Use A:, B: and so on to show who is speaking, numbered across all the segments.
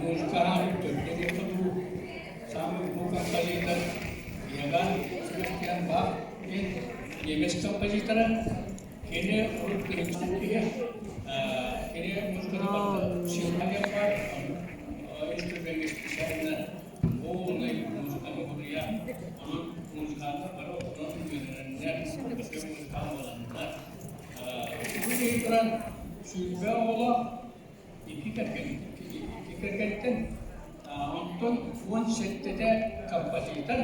A: Музыкаҕа төрдө диэххэ дуу, саамай улуу композитор Иоганн Себастьян Бах диэн немец композитора. Кини урут киһи, кини музыканы барыта силка диэн баар, инструмеҥҥа специально полный музыканы суруйар. Онон музыканнар бары онон үөрэнэннэр, музыкант буоланнар. Бу киһи туран 20 оҕолоох, икки кэргэн, икки кэргэнтэн, онтон 17-тэ композитор,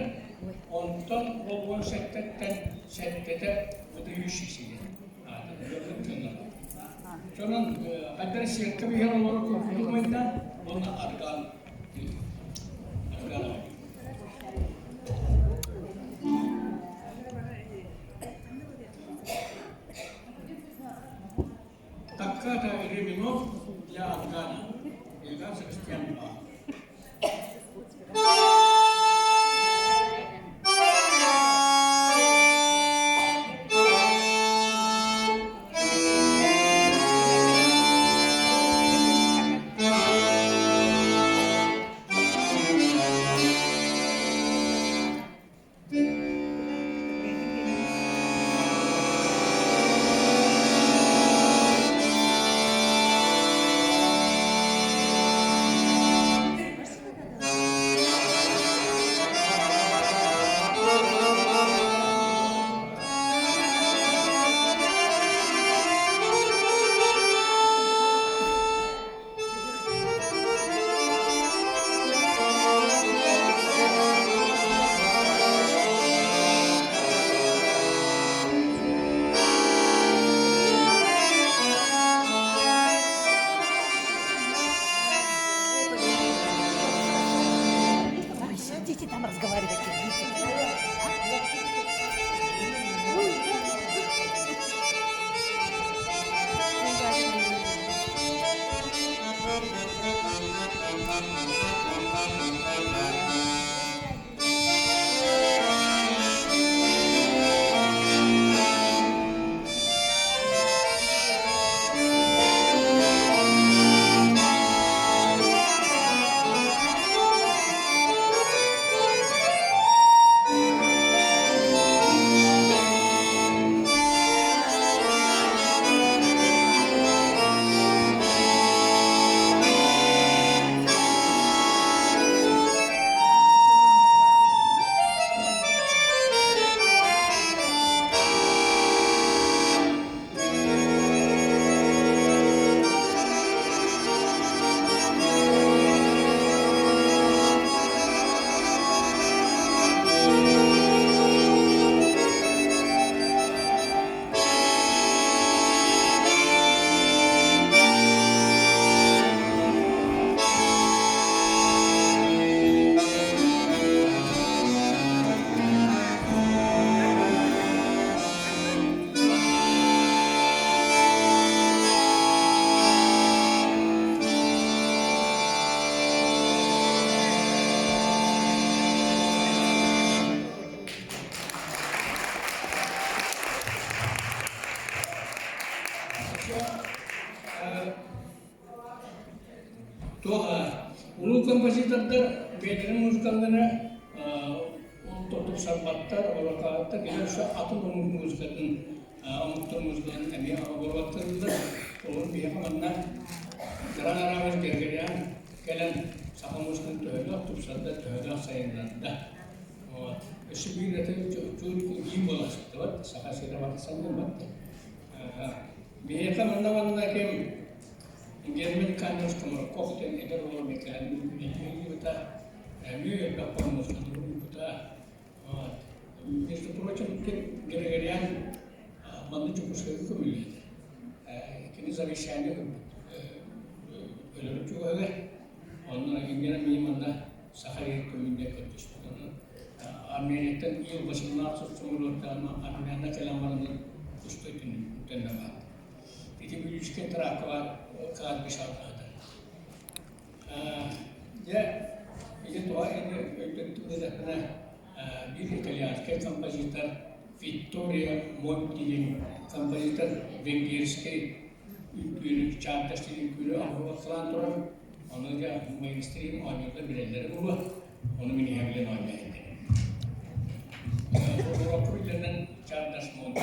A: онтон ол 17-ттэн сэттэтэ выдающийся диэн аатын Сонон хайдах сиэккэ биһэр олорор курдук майдан уонна аргаан аргаан Токката Реминов для Афгана. Иоганн Себастьян Бах.
B: Ой, сидите там разговаривайте.
A: Туох улуу композитордар бэйэлэрин музыкалара тупсарбаттар, олоркааттар, кини өссө атын омук музыкатын, омуктар музыкаларын эмиэ оборбаттарыллар. Олор биһиэхэ манна Гран Арамыс Гергерян кэлэн саха музыкатын төһөлөөх тупсарда, төһөлөөх сайыннарда. Вот. Өссө биир это чуут буола сыттыбат, саха сирэ барсан буолбат. Биһиэхэ манна манна ким Герман Николаевич Комарков диэн эдэр уол мекээн эмиэ элбэх хормуосканы уйбута. Между прочим, Григорян манна Дьокуускайга көмүллээтэ. Кини завещание өлөрүп чугаһыгар. Онно инньэ мин манна Саха көмүллэ көрдөспүт. Армияттан ил 18 сомолуоттаана армияна кэлэн баран кустой төннө баар. Ити Бүлүүскэ тракка кладбище алҕаата. Дьэ, ити тоҕо ини өйдөттүм биир итальянскай композитор Витторио Монти диэн композитор венгерскэй үҥкүүнү, чаантас диэн үҥкүүнү оҥоруохтаан турар. Ону дьэ мейнстрим оонньуурдар билэллэрэ буолуо. Ону мин иһэ билэн оонньоон иһиттим. Уруокка биллэринэн чардаш муонда.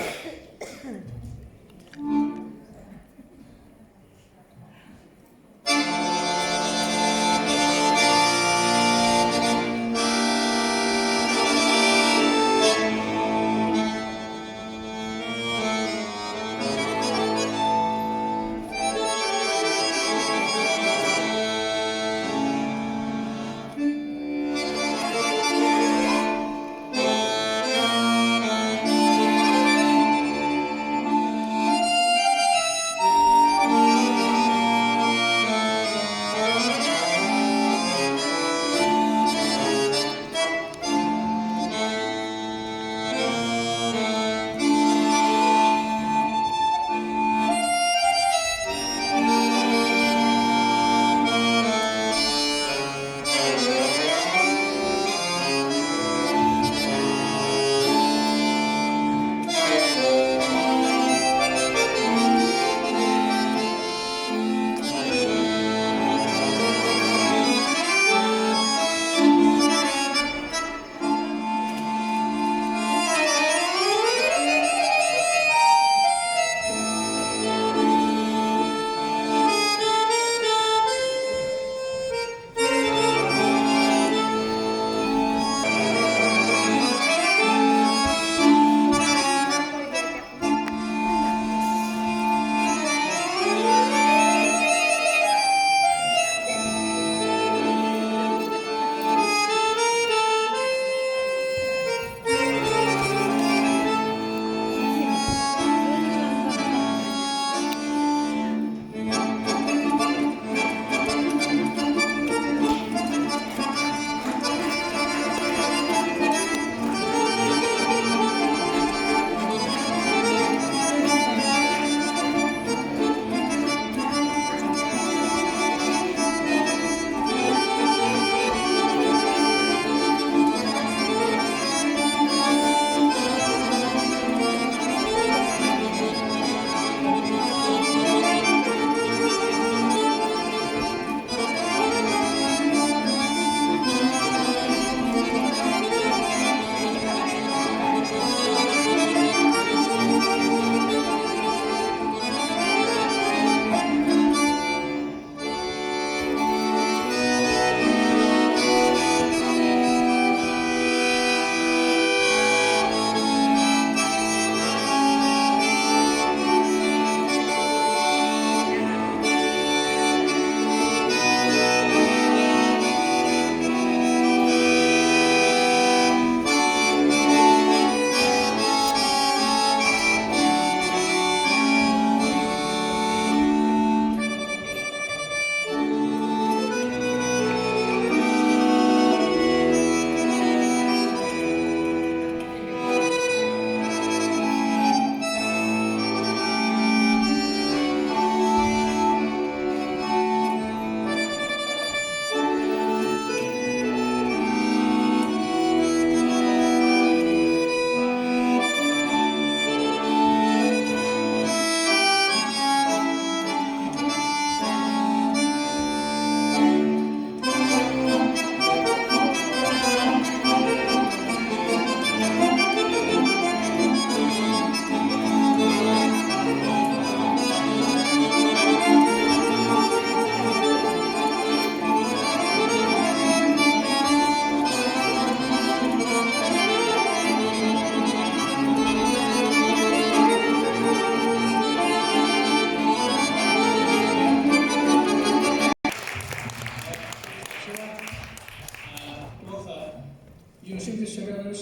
A: Иосиф Виссарионович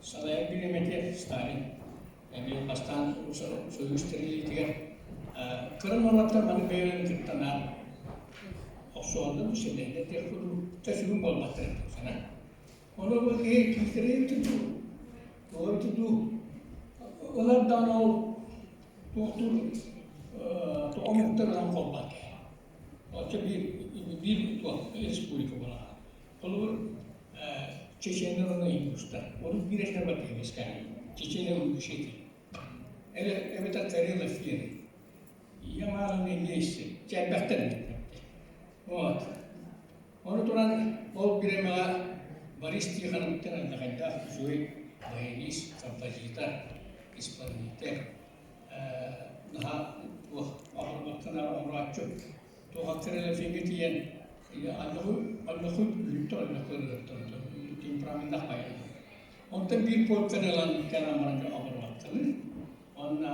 A: салайар бириэмэтигэр Сталин эмиэ бастаан Союз тэриллиитигэр кыра норуоттар маны бэйэлэрин кытта наар охсуһаллар бу сэлиэнньэ диэх курдук сүгүн буолбаттар эбит Ону бу киһи кииртэрэ эбитэ дуу, туох эбитэ дуу, ылар даҕаны ол туохтуур омуктар ылан холбоон киһи. Оччо биир биир туох республика буолар. Холобур, Чеченнэр уонна индустар. Урут биир этэ бар скажем. Чеченнэр ингушети. Эбэтэр Карелов диэн. Ямаланы вместе. Чэрбэхтэр. Вот. Ону туран ол бириэмэҕэ Борис Тихоновтан алдьархайдаах үчүгэй баянист, композитор, исполнитель, наһаа туох оҥорооччу туохаттар эрэ фиҥҥэ тиийэн аллаху үлүттэ аллаху темпераментах баян. Онтон биир полканы ылан кэлэн баран оҥорбаттылыр. Уонна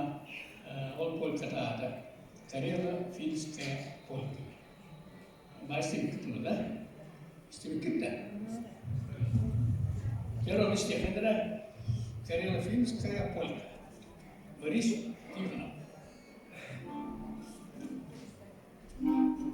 A: ол полката аата Карело-Финская полька. Баай да? Истибиккит да? Первым истиэххэ Карело-Финская полька. Борис Тихонов. Бу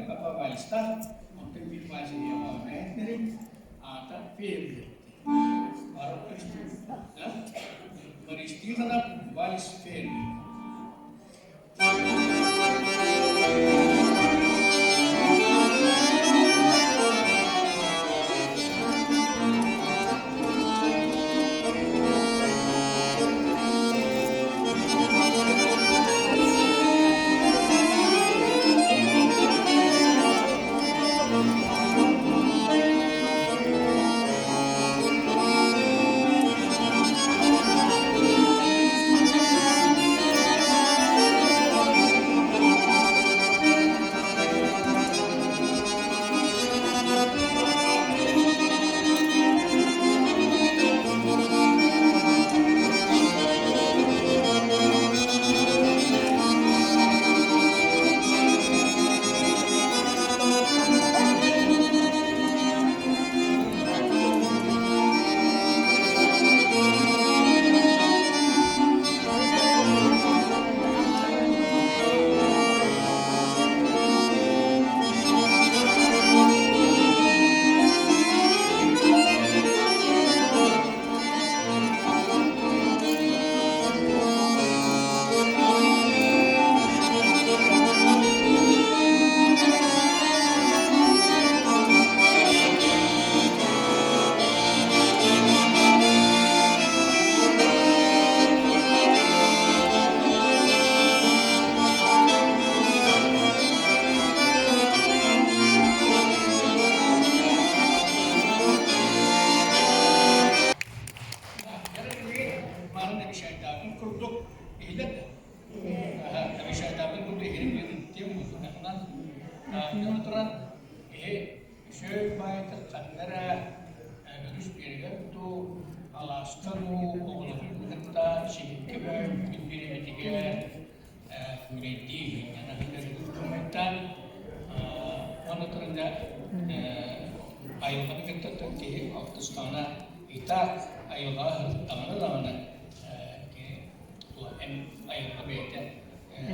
A: композитор вальстар, онтон биир вальс аата Борис Тихонов вальс фермер. Иһиллэр да? Абишайдаабын курдук иһирин тем музыкатынан дьон туран киһи үчүгэй баайытык ханна эрэ өрүс биэригэр дуу, алааска дуу оҕолорун кытта сибиккэ бөйбүт бириэмэтигэр күүлэйдии сынньана сылдьар уонна туран дьэ айылҕаны кытта киһи алтыстаҕына и так айылҕаҕа сырыттаҕына даҕаны кини айылҕа бэйэтэ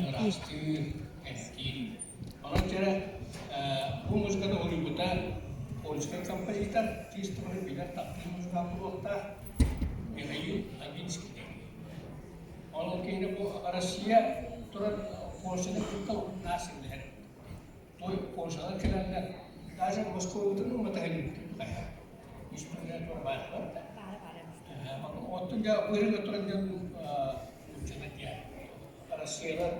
A: ыраастыыр, эмтиир. Онон дьэ бу музыканы уһуйбута польскай композитор, киис тылын билэр таптыыр музыкант буолуохтаах Михаил Огинский диэн. Онон киһини бу Россия туран Польшаны кытта наас силлэһэр. Той Польшадан кэлэннэр даже Москвабытын умата кэлбиттэр хайа. История туох баар да. Оттон дьэ быырыга туран дьон нууччалар диэн Россиялар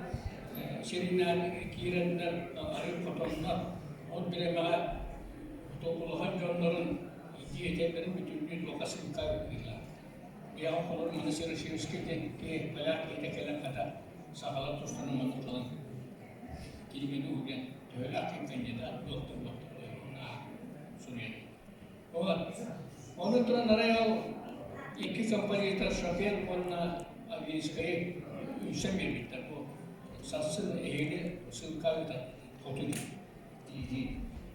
A: сиринэн киирэннэр арыы хотоннор ол бириэмэҕэ улахан дьоннорун диэтэллэрин бүтүннүү туохха сыыҥка ыытыылаах. Быйаҕа холор маны Серошевский диэн киһи поляк киһитэ кэлэн хата сахалар тустарын маннык талан кинигэни уһуйан төһөлөөх кандидат доктор суруйан. Вот. Ону туран арай ол икки композитор Шопен уонна Огинскайы үҥсэн биэрбиттэр. Бу сарсын эһиги ссылка ыытан хоту диэн.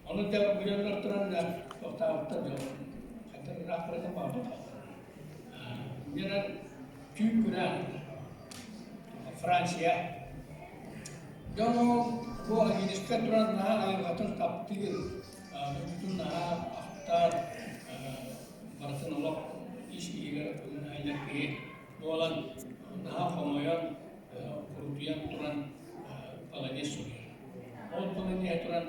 A: Ону да билэллэр туран да тохтообуттар дьон. Хантан ыраах барытын баҕарбат. Дьонон түүн күрээн Франция. Дьон ол бу Огинскай туран наһаа айылҕатын таптыыр, Дойдутун наһаа ахтар, барытын олох ис иһигэр ылынар киһи буолан наһаа хомойон, курутуйан туран полонез суруйар. Ол полонеһа туран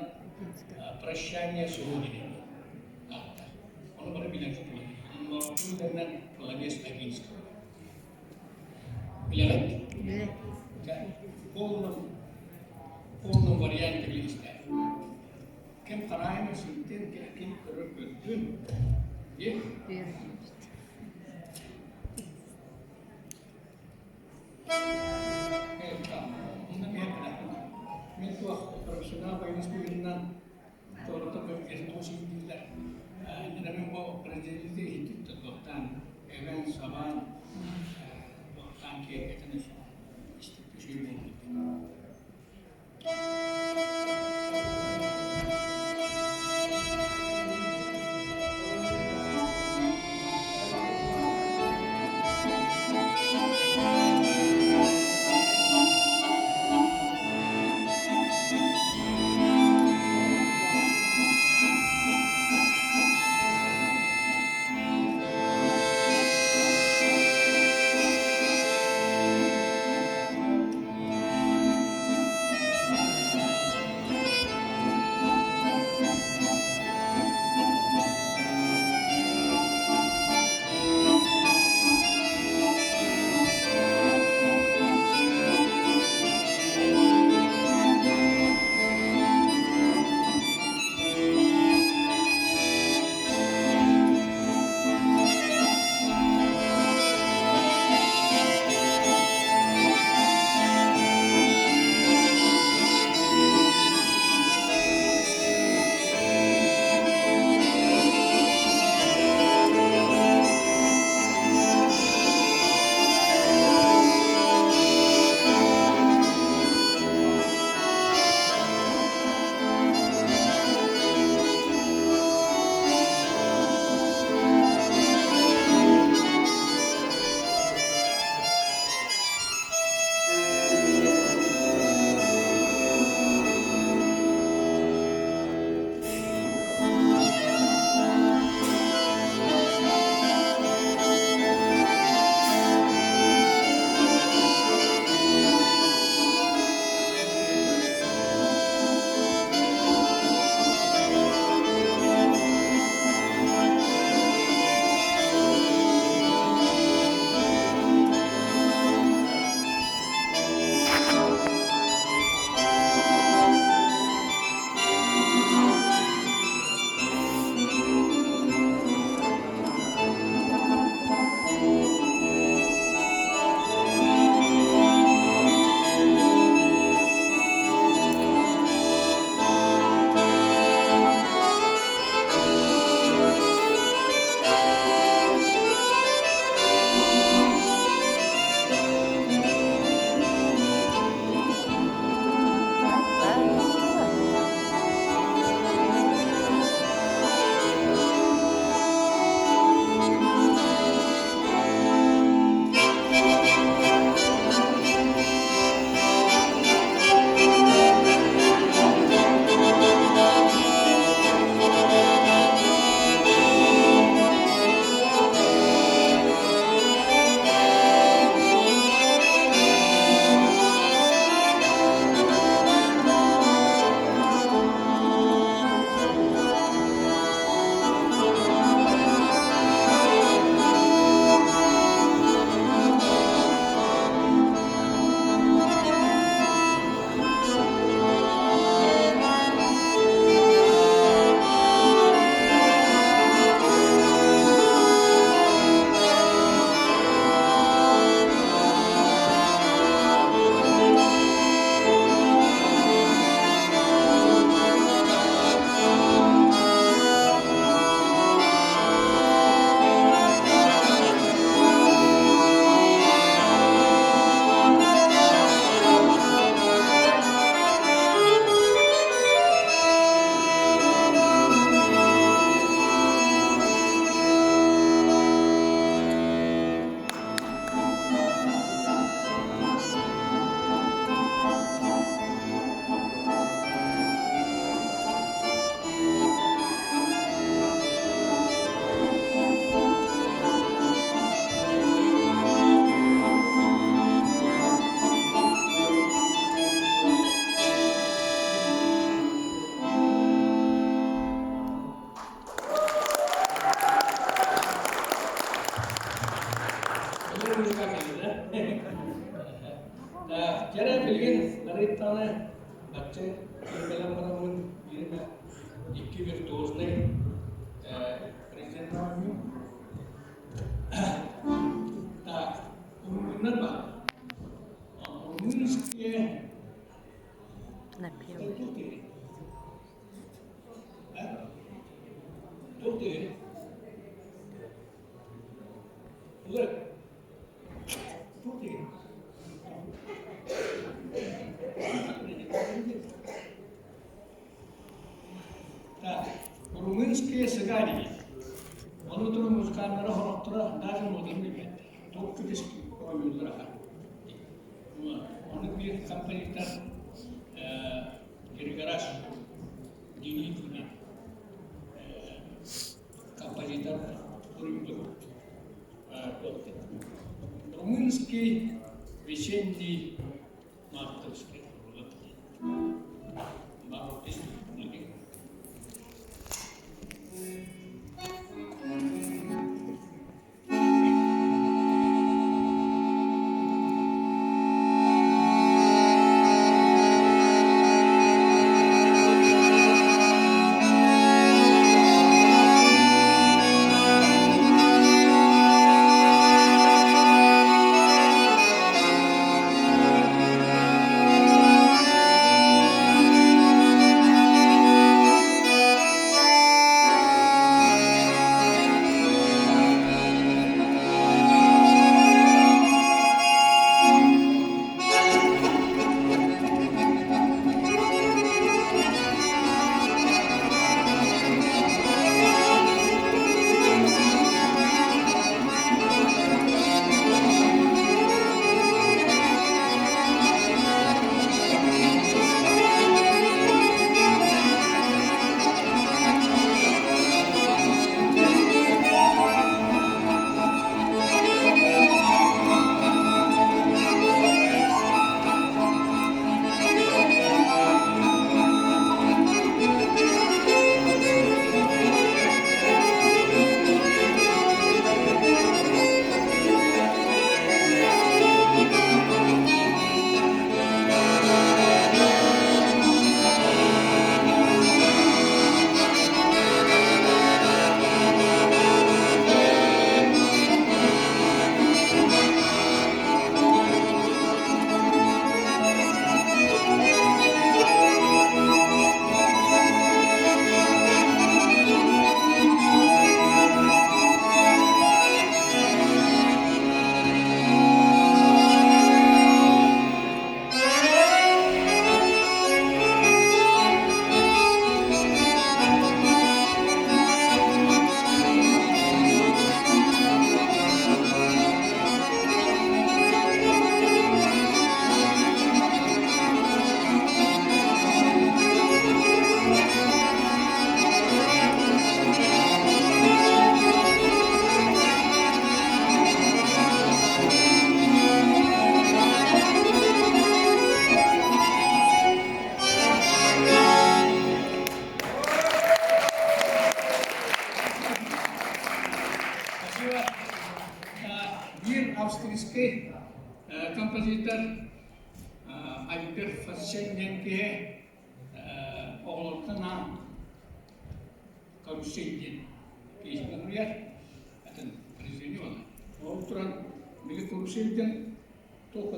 A: «Прощание с Родиной» ааттаах. Ону бары билэр полонез. Полонез Огинского. Билэҕит? Полном, полном варианте билистэ. Ким хараайын ситтин, ким көрөр көрдүн. Мин туох профессионал баянист быһыытынан туората виртуоз дииллэр. Иннинэ бу определитель иһиттиттэ туохтаан эбэн сабаан туохтаан киэргэтэн истиппи үчүгэй буолбут. Дьэрэ билигин арыйтаҕына бачча кэлэн бараммын биир эмэ икки виртуознай президент Так, румыннар баар. Румынские
B: Напевы.
A: Туох диэри? Туох диэри? Так, румынские сыгане. Ону туру музыканнара хорохторо даже модерн билбэттэр. Туох күтүс оонньууллар ахан. Ону биир композитор Григораш Деникин композитор суруйбут Румынский весенний мартовский Спасибо. Биир австрийский композитор Альберт Фасчен диэн киһи оҕолортон аан карусель диэн песня суруйар. Атын произведение буолар. Ол туран били карусель диэн туох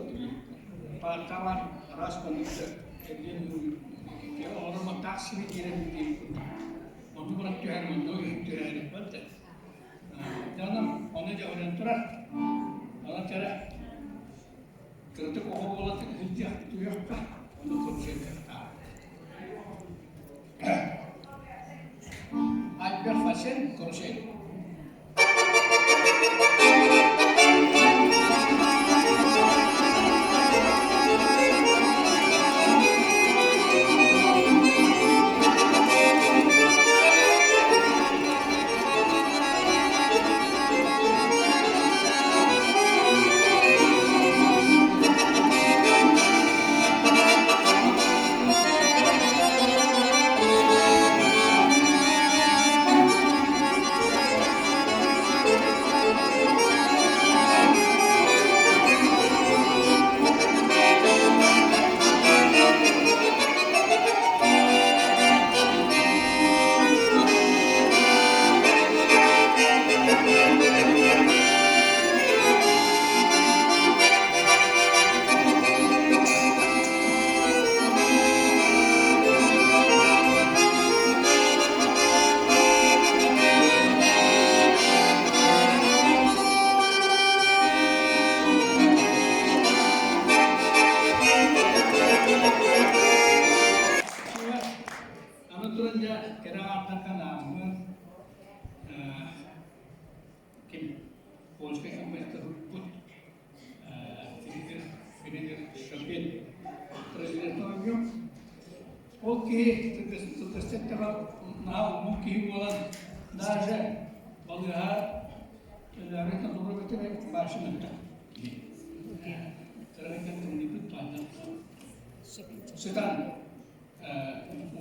A: Пааркалар араас манныктар эргиэн оҕолор таах сири киирэн диэн курдук. Онно баран түһэр, онно түһэр барда. Дьонум ону дьоһунан турар. Онон кэрэ кыратык оҕо буола сылдьыах туйахха ону карусель Альберт Фасен карусель. киһи кыргыстыктаҕа наһаа улуу киһи буолан даже балыыһа өлөөрү турар башымытта. Кырагыттан тымныйбыт туһаннар. Сытан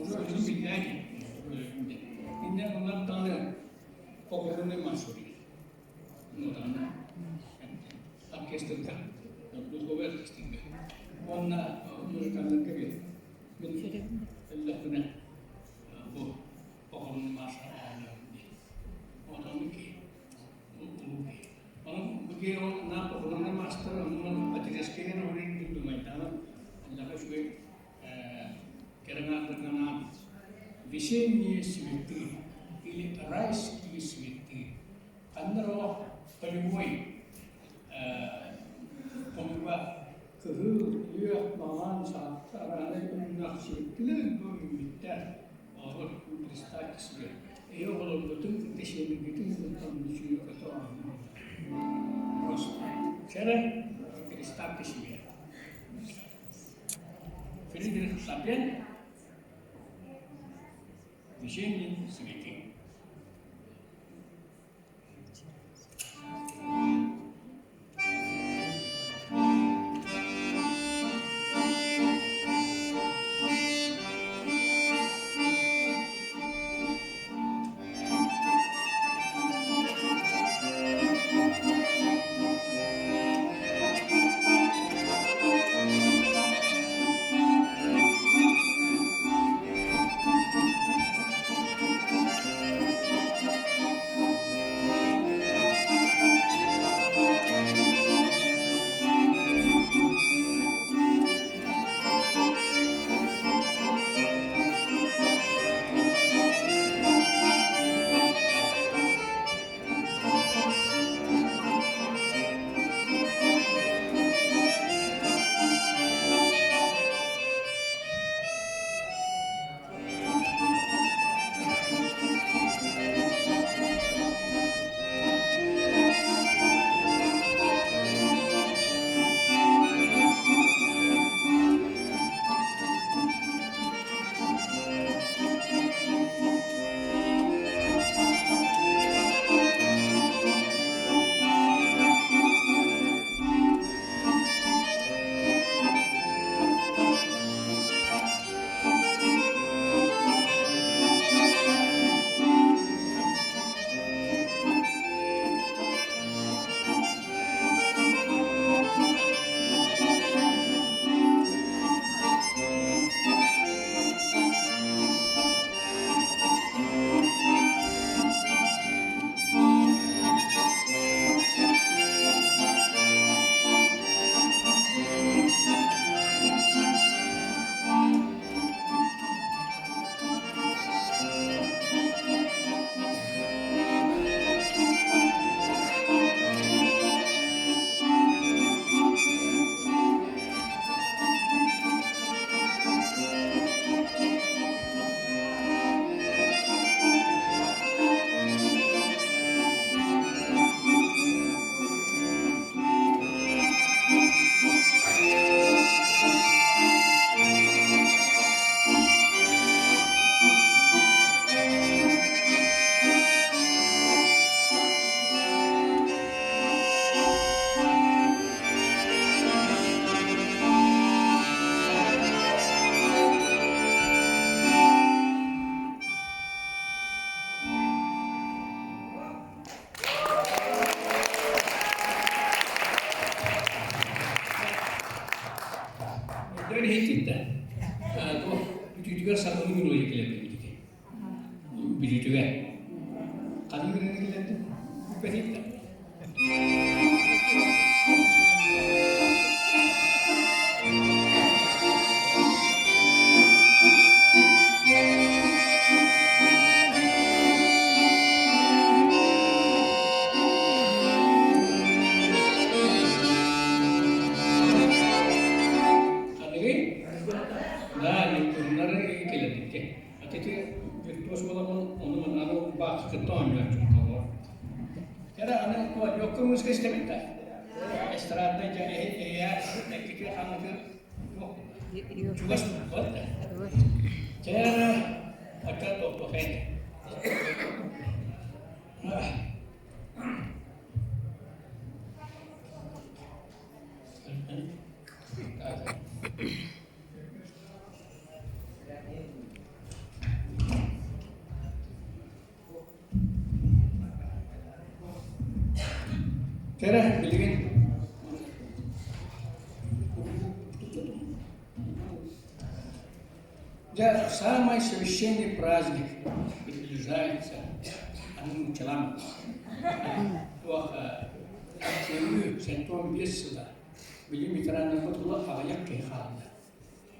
A: уже өлүм биллээн инне оннан даҕаны похоронный маршрут нотаны оркестрга духовой оркестрга уонна музыканнарга биэр мин өллөхпүнэ бу похоронный марш диэн отоннук киһи улуу киһи онон бу киһи ол на похоронный марштар оннун Патерешкиген орин думайдаан аллаха үчүгэй кэрэҥаардырганаан весенние цветы или райские цветы ханна олох полевой хонууга кыһыл, күөх, маҥан, саатта араанай өҥнөөх сибэккилэр үүммүттэр. Олор представьте себе, эйэ оҕолоргутун кытта сиэннэргитин кытта мүчүйэ көтө оонньууллар. Просто чэрэ представьте себе. Фридрих Шопен «Весенние цветы». Өйдөөн иһиттит да, туох бүтүүтүгэр сахалыы мелодия кэлэрдэ бүтүтэ. Бүтүүтүгэр. Ханнык ырыаны киллэрдим? Бүппэтит да. Аныгы Да, Нептуннары кэлэрдиккэ. Ати виртуоз буоламмын ону аны баахы кытта оонньооччум толор. Кэрэ аны жокко музыка истэбит да. Эстраднай дьэ эйэ эккитир хаҥытыр туох. Чугас вот да. Чэ, ача тохтохен. Кэрэ билигин Дьэ, самый священный праздник приближается. Аннучалам. Туох сөрүү 75 сыла. Билим ветераннарбыт тула аҕыйах киһи хаалла.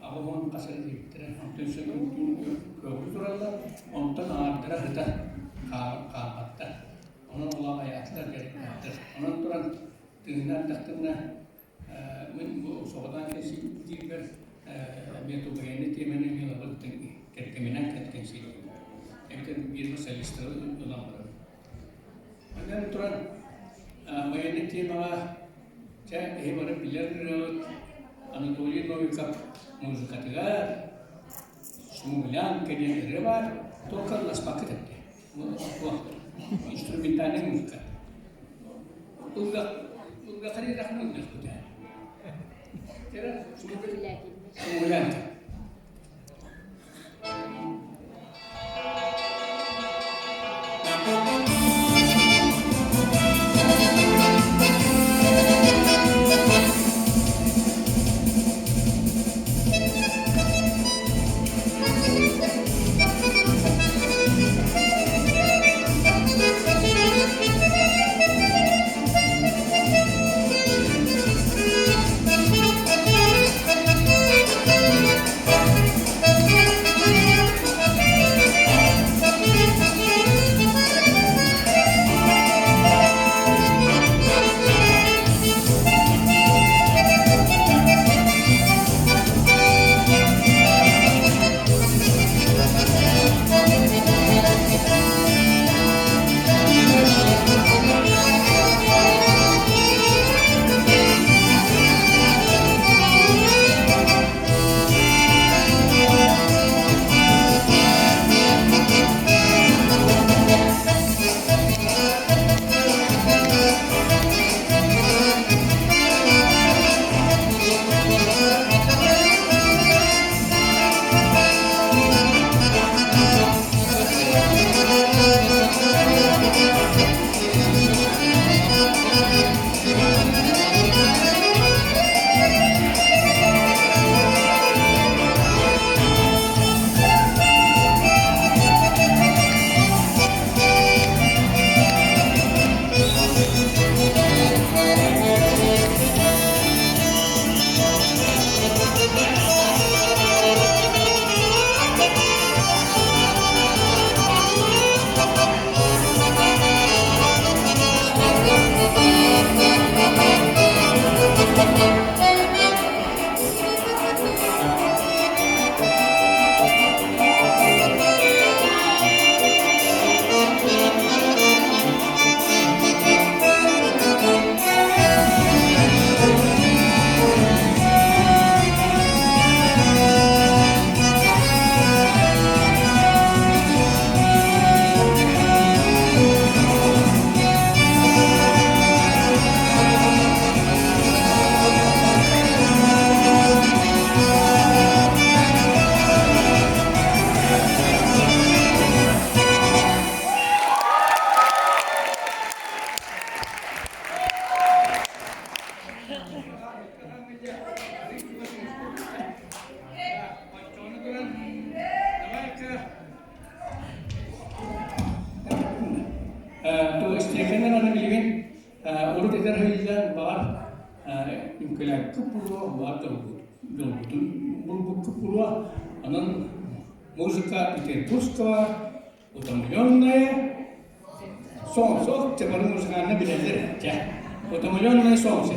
A: Аҕа уон хас эрэ диэбиттэрэ. Онтон сөрүүтүн көҕүлүү тураллар, онтон аҥаардара сыта хаалбаттар. Онон улахан айаатылар дьарыктаахтар. Онон туран тыыннаах тахтынна мин бу соҕотоон кэлсиирбэр эмиэ тубайаны тиэмэни эмиэ ылабыт кэргэминэн кэнсиирбин. Эбэтэр биир солистары ылан барабын. Онон туран военный темаҕа чэ эһи бары билэр ырыабыт Анатолий Новиков музыкатыгар «Смуглянка» диэн ырыа баар, только ылласпаккыт этэ. Инструментальная музыка. Ыллахари рахмы ыллахпыта. Смуглянка. Истиэхэнэн аны билигин урут этэр сылдьан баҕар үҥкэлээбиккит буолуо, баҕар дьолбутун булбуккут буолуо. Онон музыка петербургского утомленная солнце. Чэ бары музыканны билэллэр чэ. Утомленное солнце.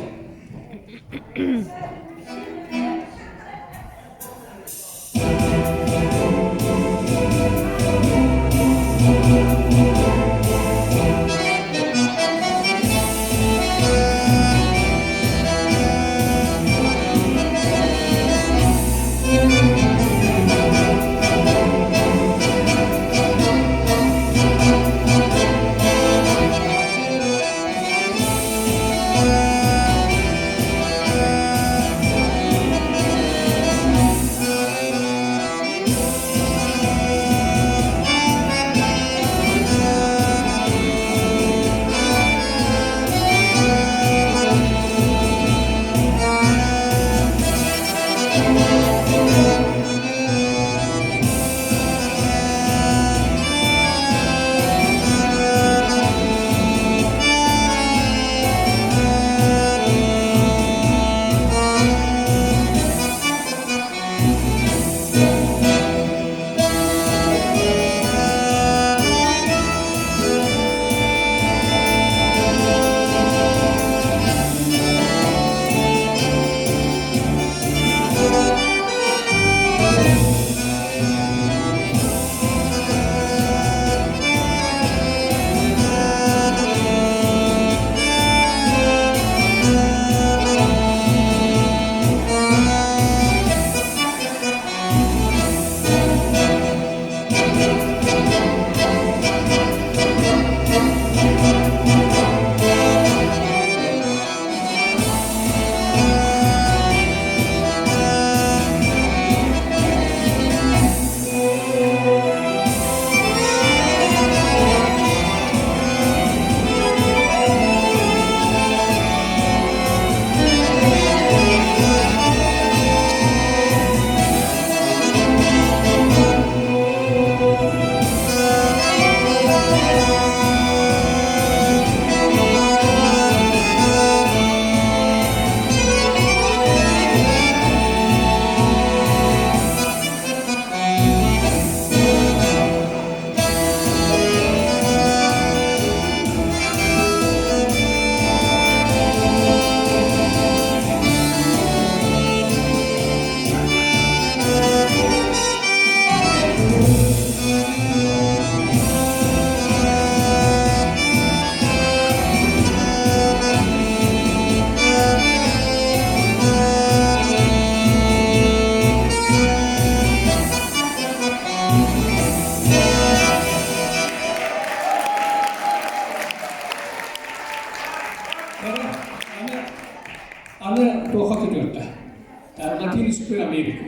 A: Латинскую Америку.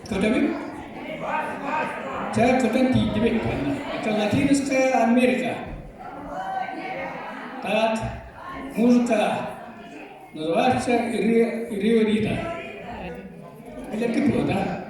A: Көтөбүт? Чэ, көтөн тиийдибит. Это Латинская Америка. Так, музыка называется Рио Рита. Это тепло, да?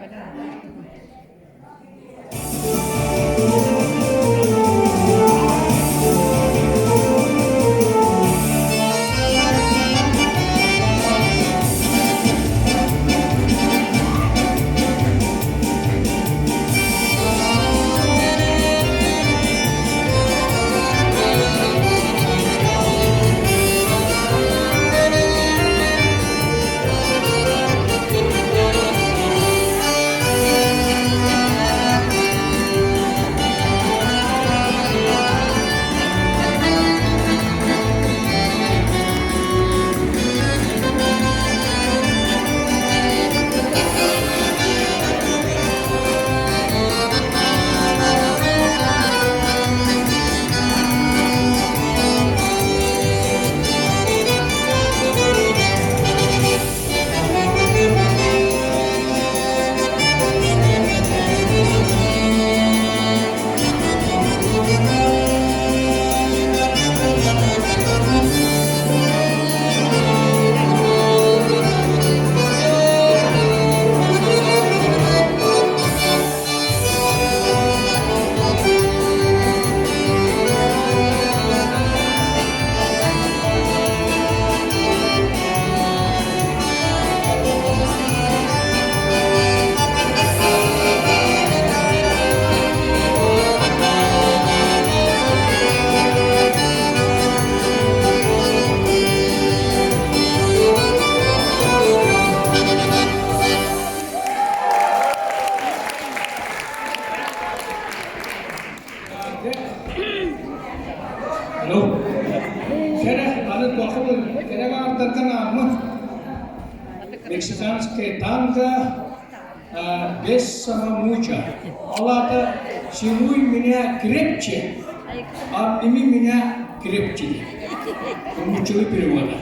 A: Алло. Кэрэ, аны туохабын кэрэ баҕардарган ааммыт мексиканская танго без самомуча. Ол аата «Целуй меня крепче, обними меня крепче» Нууччалыы перевода.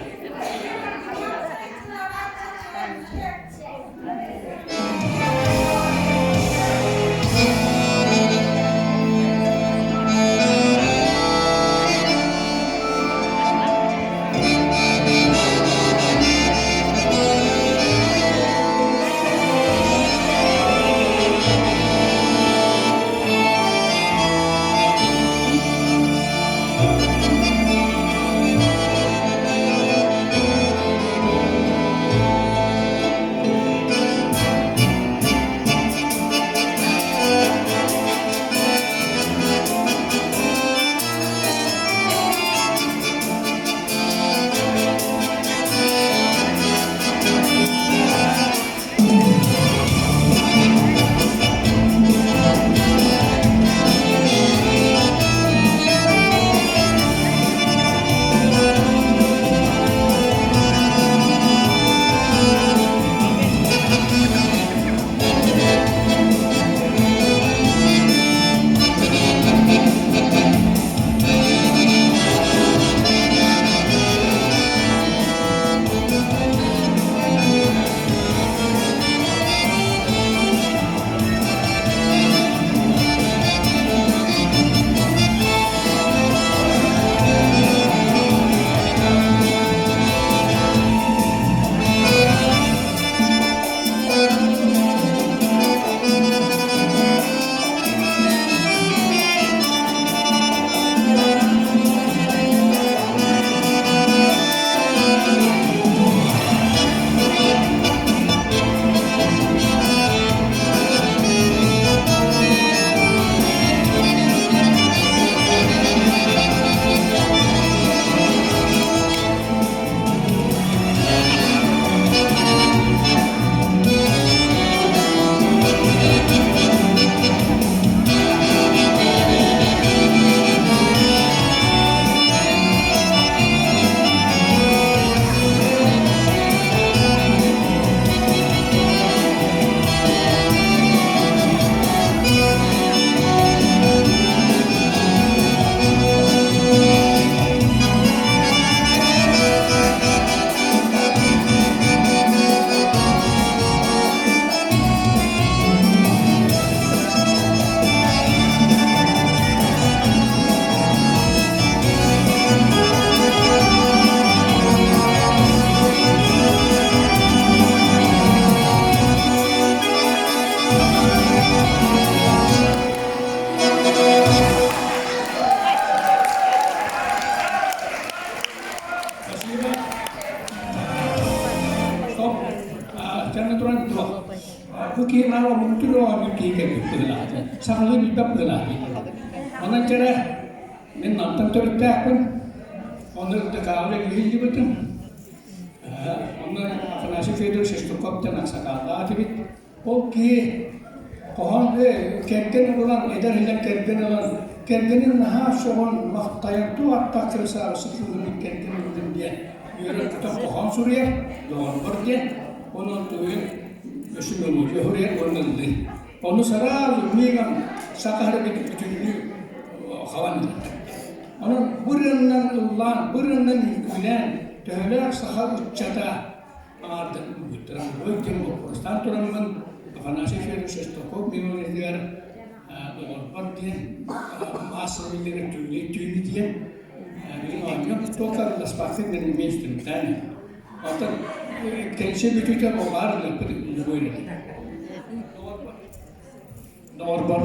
A: Бу киһи наар омуктуур оонньуур киһи кэлбит быһыылаах. Сахалыы билбэт быһыылаах. Онон дьэрэ мин мантан төрүттээхпин. Онно ДК-ҕа иһиллибитим. Онно Афанасий Федорович Шестаков диэн аксакааллаах этибит. Ол киһи хоһоон кэргэн ылан, эдэр иһинэн кэргэн ылан, кэргэнин наһаа сөҕөн, махтайан, туох аттаах кырасаабысы кыыһын кэргэн ыллым диэн үөрэн-көтөн хоһоон суруйар, доҕорбор диэн, онон туйун өссө мелодия суруйар уонна ыллыыр. Ону сразу мигом саха бүтүннүү хабан ылар. Онон бу ырыаннан ыллаан, бу ырыаннан үҥкүүлээн, төһөлөөх саха ыччата аҥаардан ылбыттара буолуой диэн боппуруостаан тураммын Афанасий Федорович Шестаков мемориалыгар доҕорбор диэн маассабай түүнү түүнү диэн билин оонньоон только ласпаахтын мен инструментальный. Оттон кэнсиэ бүтүүтэ баар ылыппыт любой Доҕорбор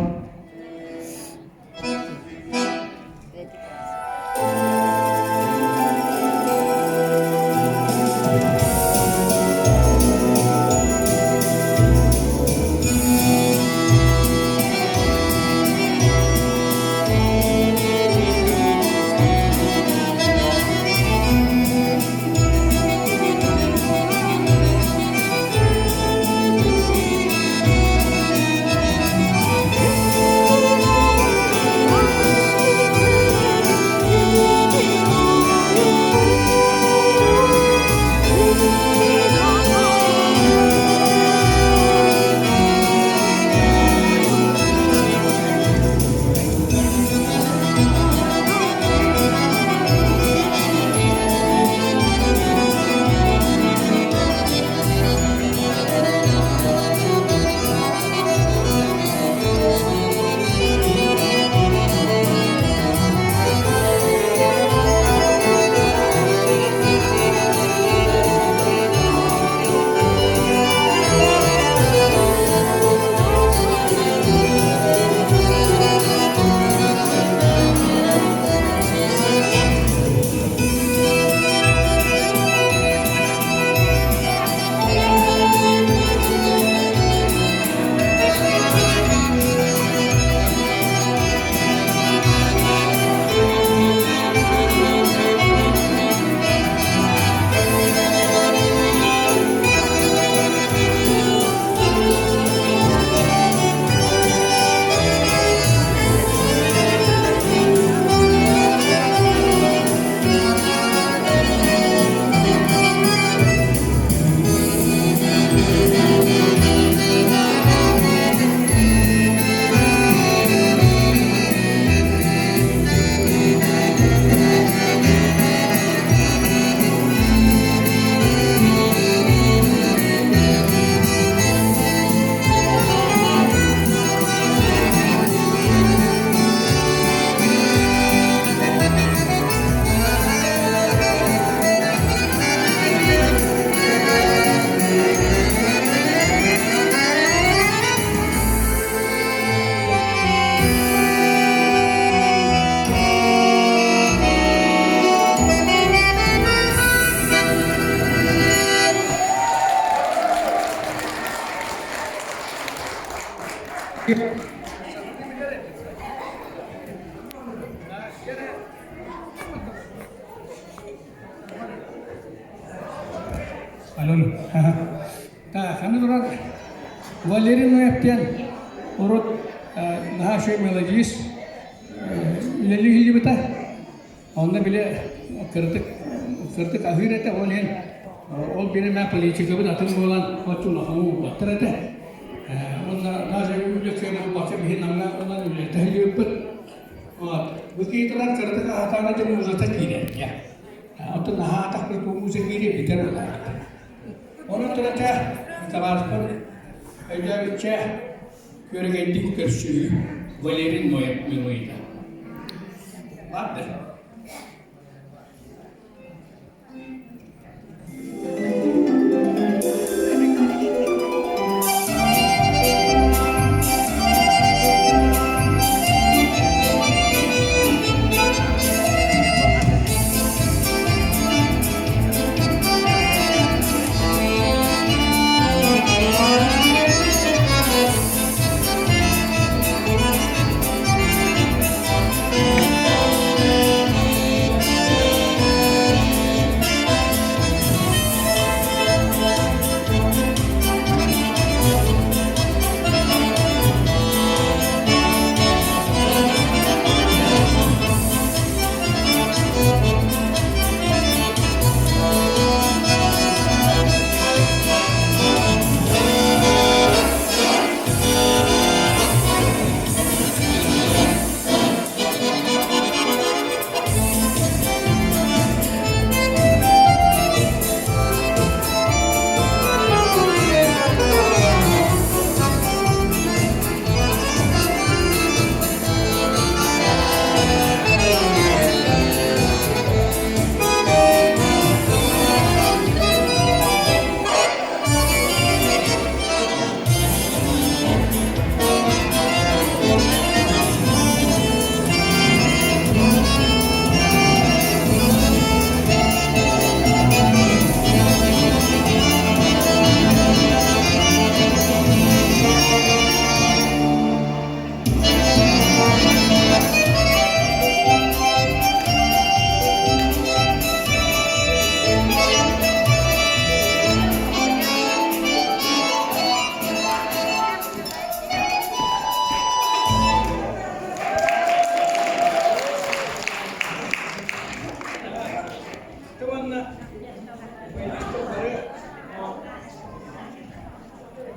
A: Алло. Аны туран Валерий Ноев диэн урут наһаа үчүгэй мелодист үлэлии сылдьыбыта. Онно били кырдык кырдык аһыыр этэ, ол иһин ол биримэ политикабыт атын буолан оччо улахан уурбаттар этэ. Уонна даже үлэ кыайан буолбакка биһи Намҥа ылан үлэлэтэ сылдьыбыппыт. Вот. Бу киһи туран кырдык аһатаана дьэ музыка киирэр. Оттон наһаа атахпыт бу музыка киирэ бүтэр буолаахтар. Онон турата табаарыспын өйдөөбүччэ күөрэгэйдик көрсүһүү Валерий Ноев мелодията. Баар да?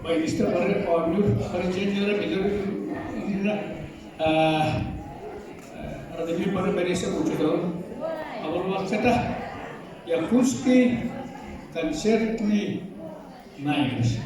A: Баянистар бары оонньуур бары билэр Радомир бары Борисов учууталым оборвалката Якутский концертный наигрыш.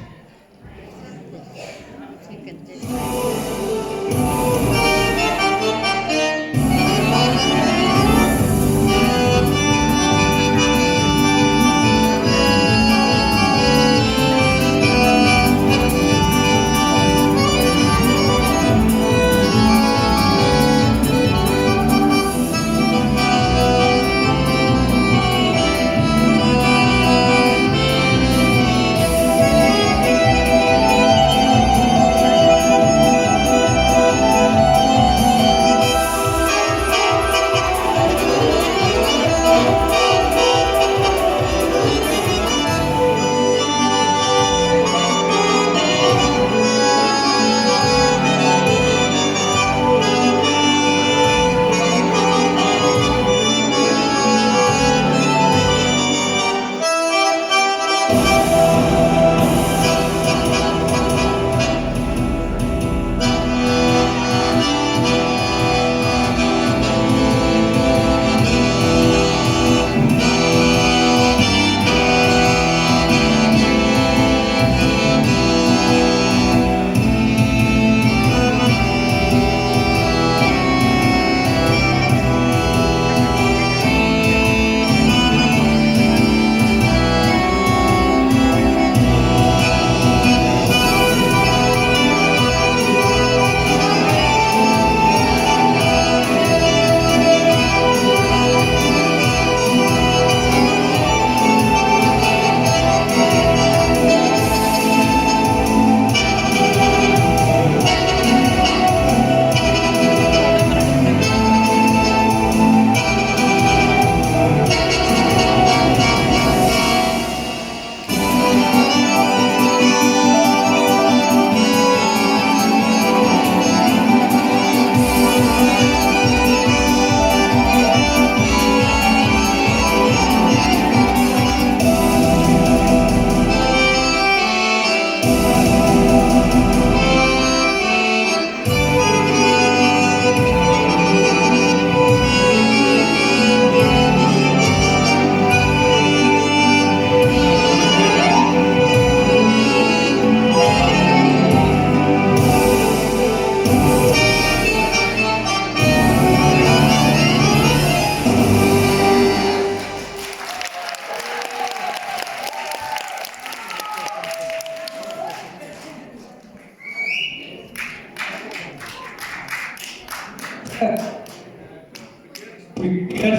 A: Бүккэр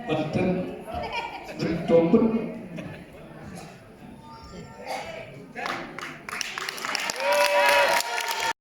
A: баттан тоқпут.